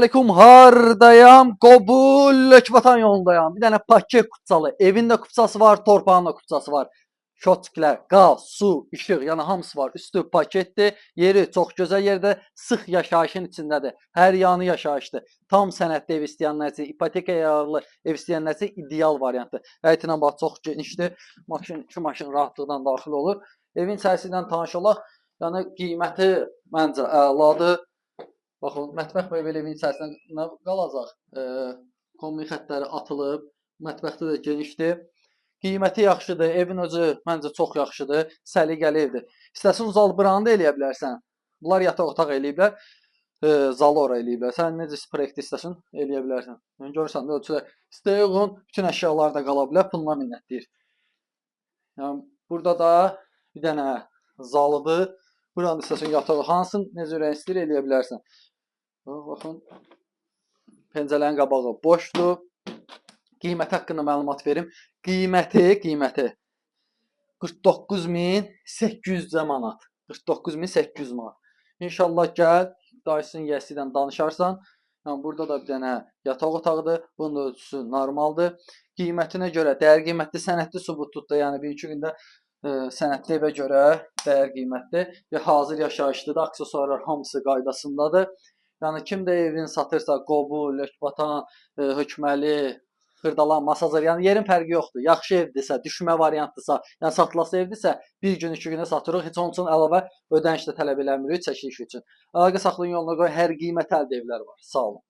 Aleyküm, hardayam? Qobul Lökbatan yolundayam. Bir dənə paket kupçalı. Evin də kupçası var, torpağın da kupçası var. Şotklər, qaz, su, işıq, yəni hamısı var. Üstü paketdir. Yeri çox gözəl yerdə, sıx yaşayışın içindədir. Hər yanı yaşayışdır. Tam sənədli ev istəyənlər üçün, ipotekaya yararlı ev istəyənlər üçün ideal variantdır. Həyətinə bax, çox genişdir. Maşın, iki maşın rahatlıqdan daxil olur. Evin içərisi ilə tanış olaq. Yəni qiyməti məncə əladır. Baxın, mətbəx mebeli evin içərisində nə qalacaq? Kombi xəttləri atılıb, mətbəxdə də genişdir. Qiyməti yaxşıdır, evin özü məncə çox yaxşıdır, səliqəli evdir. İstəsən zal buranı da eləyə bilərsən. Bunlar yataq otaq eləyiblər, zalı ora eləyiblər. Sən necə proyekt istəsən eləyə bilərsən. Yəni, görürsən də ölçülər istəyə uyğun bütün əşyalar da qala bilər, puluna minnət deyir. Yəni, burada da bir dənə zalıdır. Buranı istəsən yatağı hansın, necə ürəyin istəyir eləyə bilərsən. Baxın, pəncərələrin qabağı boşdur. Qiyməti haqqında məlumat verim. Qiyməti 49.800 manat. 49.800 manat. İnşallah gəl, dayısının yiyəsi ilə danışarsan. Yəni, burada da bir dənə yataq otağıdır. Bunun da ölçüsü normaldır. Qiymətinə görə dəyər qiymətli, sənədli sübutludur. Yəni, bir-iki gündə sənədli evə görə dəyər qiymətli və hazır yaşayışlıdır. Aksesuarlar hamısı qaydasındadır. Yəni, kim də evini satırsa, Qobul, Lökbatan, Hökməli, Xırdalan, Masazır, yəni yerin fərqi yoxdur. Yaxşı evdirsə, düşmə variantdırsa, yəni satılası evdirsə, bir gün, iki günə satırıq. Heç onun üçün əlavə ödəniş də tələb eləmirik çəkiliş üçün. Əlaqə saxlayın, yoluna qoyun, hər qiymətə əldə evlər var. Sağ olun.